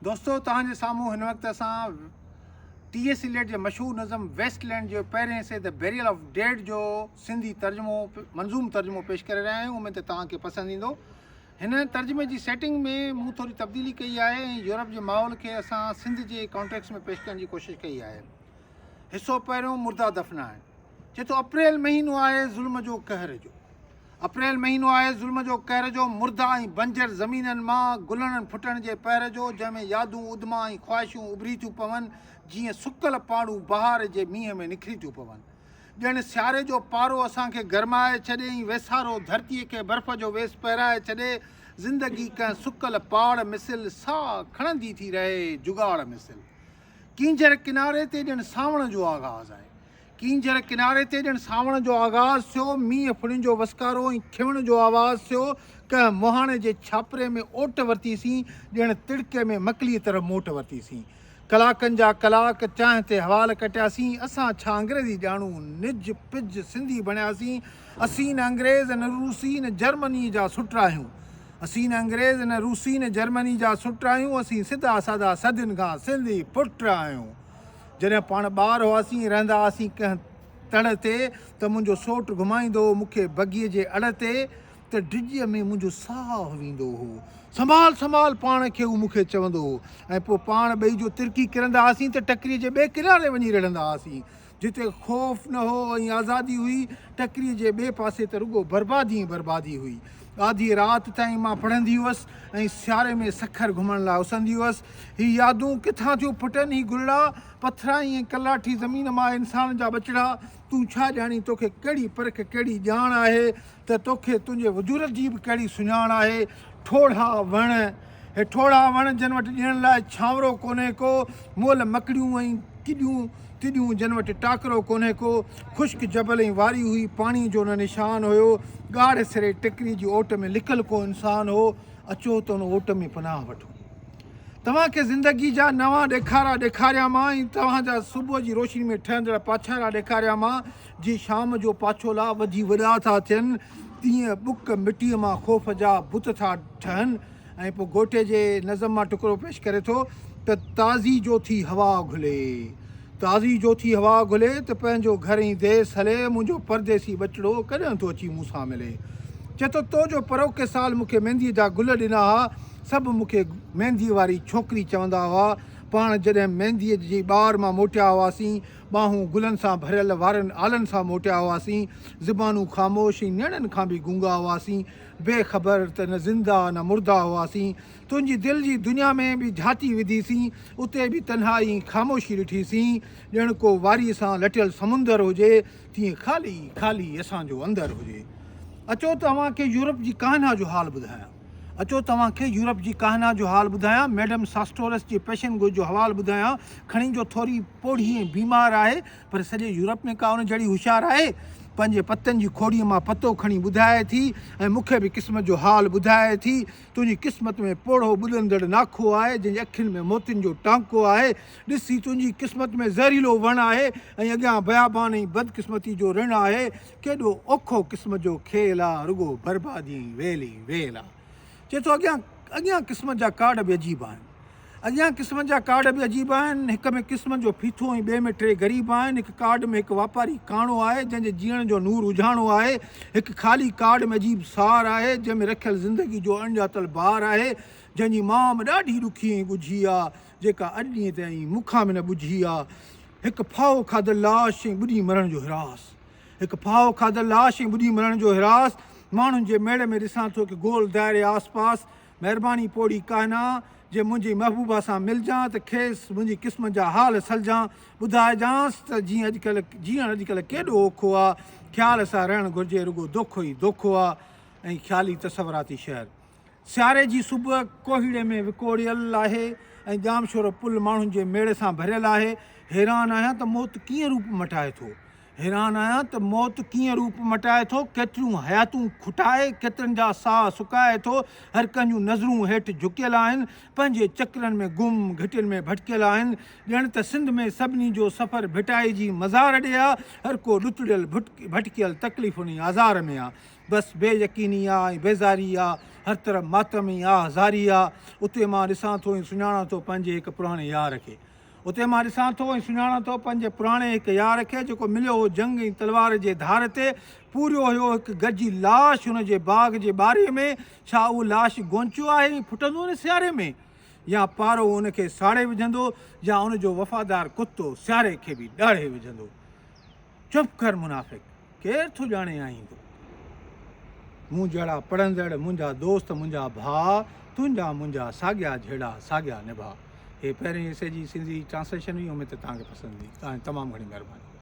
دوستو توهان جي سامهون هن وقت اسان ٽي ايس ايليٽ جي مشهور نظم ويسٽ لينڊ جي پهرين حصي The Burial of Dead جو سنڌي ترجمو منظوم ترجمو پيش ڪري رهيا آهيون اميد ته توهان کي پسند ايندو هن ترجمي جي سيٽنگ ۾ مون ٿوري تبديلي ڪئي آهي ۽ يورپ جي ماحول کي اسان سنڌ جي ڪانٽيڪس ۾ پيش ڪرڻ جي ڪوشش ڪئي آهي حصو پهريون مرده دفنائڻ چئي ٿو اپريل مهينو آهي ظلم جو قهر جو اپريل مهينو آهي ظلم جو قهر جو مرده ۽ بنجر زمينن مان گلڙن ڦٽڻ جي پهر جو جنهن ۾ يادون ادما ۽ خواهشون اڀري ٿيون پون جيئن سڪل پاڙون بهار جي مينهن ۾ نکري ٿيون پون ڄڻ سياري جو پارو اسان کي گرمائي ڇڏي ۽ ويسارو ڌرتيء کي برف جو ويس پهرائي ڇڏي زندگي ڪنهن سڪل پاڙ مثل ساهه کڻندي ٿي رهي جگاڙ مثل ڪينجهر ڪناري تي ڄڻ سانوڻ جو آغاز آهي. ڪينجهر ڪناري تي ڄڻ سانوڻ جو آغاز ٿيو، مينهن ڦڙين جو وسڪارو ۽ کيوڻ جو آواز ٿيو، ڪنهن مهاڻي جي ڇاپري ۾ اوٽ ورتيسين، ڄڻ تڙڪي ۾ مڪليء طرف موٽ ورتيسين. ڪلاڪن جا ڪلاڪ چانهه تي حوال ڪٽياسين، اسان ڇا انگريزي ڄاڻون، نج پج سنڌي بڻياسين، اسين نه انگريز نه روسي نه جرمنيء جا سٽ آهيون. اسين نه انگريز نه روسي نه جرمني جا سٽ آهيون، اسين سڌا سادا صدين کان سنڌي پٽ آهيون. جڏهن پاڻ ٻار هئاسين ۽ رهندا هئاسين ڪنهن تڙ تي ته منهنجو سوٽ گهمائيندو هو مون کي بگيء جي اڙ تي ته ڊڄ ۾ منهنجو ساهه ويندو هو. سنڀال سنڀال پاڻ کي هو مون کي چوندو هو ۽ پوء پاڻ ٻئي جو ترڪي ڪرندا هئاسين ته ٽڪريء جي ٻئي ڪناري وڃي رڙهندا هئاسين. جتي خوف نه هو ۽ آزادي هئي، ٽڪريء جي ٻئي پاسي ته رڳو بربادي ئي بربادي هئي. آڌيء رات تائين مان پڙهندي هئس ۽ سياري ۾ سکر گهمڻ لاء اسهندي هئس. هي يادون ڪٿان ٿيون ڦٽن، هي گلڙا، پٿرائي ۽ ڪلاٺي زمين مان انسان جا ٻچڙا، تون ڇا ڄاڻين توکي ڪهڙي پرک ڪهڙي ڄاڻ آهي ته توکي تنهنجي وجود جي به ڪهڙي سڃاڻ آهي. ٺوڙها وڻ، هي ٺوڙها وڻ جن وٽ ڏيڻ لاء ڇانورو ڪونهي ڪو، مئل مڪڙيون ۽ ڪڏيون تڏيون جن وٽ ٽاڪرو ڪونهي ڪو، خشڪ جبل ۽ واري هئي پاڻي جو نه نشان هيو، ڳاڙهه سري ٽڪري جي اوٽ ۾ لڪل ڪو انسان هو، اچو ته ان اوٽ ۾ پناهه وٺون. توهان کي زندگي جا نوان ڏيکارا ڏيکاريان مان ۽ توهان جا صبح جي روشني ۾ ٺهندڙ پاڇارا ڏيکاريان مان، جي شام جو پاڇولا وڌي وڏا ٿا ٿين، تيئن ٻڪ مٽيء مان خوف جا بت ٿا ٺهن ۽ پوء گوئٽي جي نظم مان ٽڪرو پيش ڪري ٿو ته تازي جو ٿي هوا گهلي، تازي جو ٿي هوا گهلي ته پنهنجو گهر ۽ ديس هلي، منهنجو پرديسي ٻچڙو ڪڏهن ٿو اچي مون سان ملي. چئي ٿو تو جو پروڪي سال مون کي مينديء جا گل ڏنا ها، سڀ مون کي مينديء واري ڇوڪري چوندا هئا. پاڻ جڏهن مينديء جي ٻار مان موٽيا هئاسين، ٻانهون گلن سان ڀريل وارن آلن سان موٽيا هئاسين، زبانون خاموش ۽ نيڻن کان به گونگا هئاسين، بي خبر ته نه زنده نه مرده هئاسين، تنهنجي دل جي دنيا ۾ به جهاتي وڌيسين، اتي به تنهائي ۽ خاموشي ڏٺيسين، ڄڻ ڪو واريء سان لٽيل سمندر هجي، تيئن خالي خالي اسان جو اندر هجي. اچو ته اوهان کي يورپ جي ڪاهنا جو حال ٻڌايان. اچو توهان کي يورپ جي ڪاهنا جو حال ٻڌايان، ميڊم ساسٽورس جي پيشن گوئي جو حوال ٻڌايان، کڻي جو ٿوري پوڙهي ۽ بيمار آهي، پر سڄي يورپ ۾ ڪا ان جهڙي هوشيار آهي؟ پنهنجي پتن جي کوڙيء مان پتو کڻي ٻڌائي ٿي ۽ مون کي به قسمت جو حال ٻڌائي ٿي. تنهنجي قسمت ۾ پوڙهو ٻڏندڙ ناکو آهي، جنهن جي اکين ۾ موتين جو ٽانڪو آهي. ڏس هي تنهنجي قسمت ۾ زهريلو وڻ آهي ۽ اڳيان بيابان ۽ بدقسمتي جو رڻ آهي. ڪيڏو اوکو قسمت جو کيل آ، رڳو بربادي ۽ ويل ئي ويل آ. چئي ٿو اڳيان اڳيان قسمت جا ڪارڊ به عجيب آهن. اڳيان قسمت جا ڪارڊ به عجيب آهن. هڪ ۾ قسمت جو ڦيٿو ۽ ٻئي ۾ ٽي غريب آهن. هڪ ڪارڊ ۾ هڪ واپاري ڪاڻو آهي، جنهن جي جيئڻ جو نور اجهاڻو آهي. هڪ خالي ڪارڊ ۾ عجيب سار آهي، جنهن ۾ رکيل زندگي جو اڻڄاتل بار آهي، جنهن جي مام ڏاڍي ڏکي ۽ ڳجهي آ، جيڪا اڄ ڏينهن تائين مون کان به نه ٻجهي آ. هڪ ڦاهو کاڌل لاش ۽ ٻڏي مرڻ جو هراس. هڪ ڦاهو کاڌل لاش ۽ ٻڏي مرڻ جو هراس. ماڻهن جي ميڙ ۾ ڏسان ٿو هڪ گول دائري آس پاس. مهرباني پوڙهي ڪاهنا، جي منهنجي محبوبه سان ملجان ته کيس منهنجي قسمت جا حال سلجان. ٻڌائجانس ته جيئن اڄڪلهه جيئڻ اڄڪلهه ڪيڏو اوکو آ. خيال سان رهڻ گهرجي رڳو دوکو ئي دوکو آ. ۽ خيالي تصوراتي شهر. سياري جي صبح ڪوهيڙي ۾ وڪوڙيل آهي ۽ ڄامشورو پل ماڻهن جي ميڙ سان ڀريل آهي. حيران آهيان ته موت ڪيئن روپ مٽائي ٿو. حيران آهيان ته موت ڪيئن روپ مٽائي ٿو. ڪيتريون حياتون کٽائي، ڪيترن جا ساهه سڪائي ٿو. هر ڪنهن جون نظرون هيٺ جهڪيل آهن. پنهنجي چڪرن ۾ گم، گهٽين ۾ ڀٽڪيل آهن. ڄڻ ته سنڌ ۾ سڀني جو سفر ڀٽائي جي مزار ڏي آ. هر ڪو ڏتڙيل، ڀٽڪيل، تڪليفن ۽ آزار ۾ آ. بس بي يقيني آ ۽ بيزاري آ، هر طرف ماتم ۽ آه زاري آ. اتي مان ڏسان ٿو ۽ سڃاڻان ٿو پنهنجي هڪ پراڻي يار کي. اتي مان ڏسان ٿو ۽ سڃاڻان ٿو پنهنجي پراڻي هڪ يار کي، جيڪو مليو هو جنگ ۽ تلوار جي ڌار تي، پوريو هيو هڪ گڏجي لاش هن جي باغ جي ٻاري ۾، ڇا اهو لاش گونچو آهي ۽ ڦٽندو نه سياري ۾؟ يا پارو ان کي ساڙي وجهندو يا ان جو وفادار ڪتو سياري کي به ڏاڙهي وجهندو. چپ ڪر منافق، ڪير ٿو ڄاڻي آهين تون؟ مون جهڙا پڙهندڙ، منهنجا دوست، منهنجا ڀاء، تنهنجا منهنجا ساڳيا جهيڙا، ساڳيا نڀاء. هي پهرين حصي جي سنڌي ٽرانسليشن هئي، اميد ته توهان کي پسند ايندي. توهان جي تمام گهڻي مهرباني.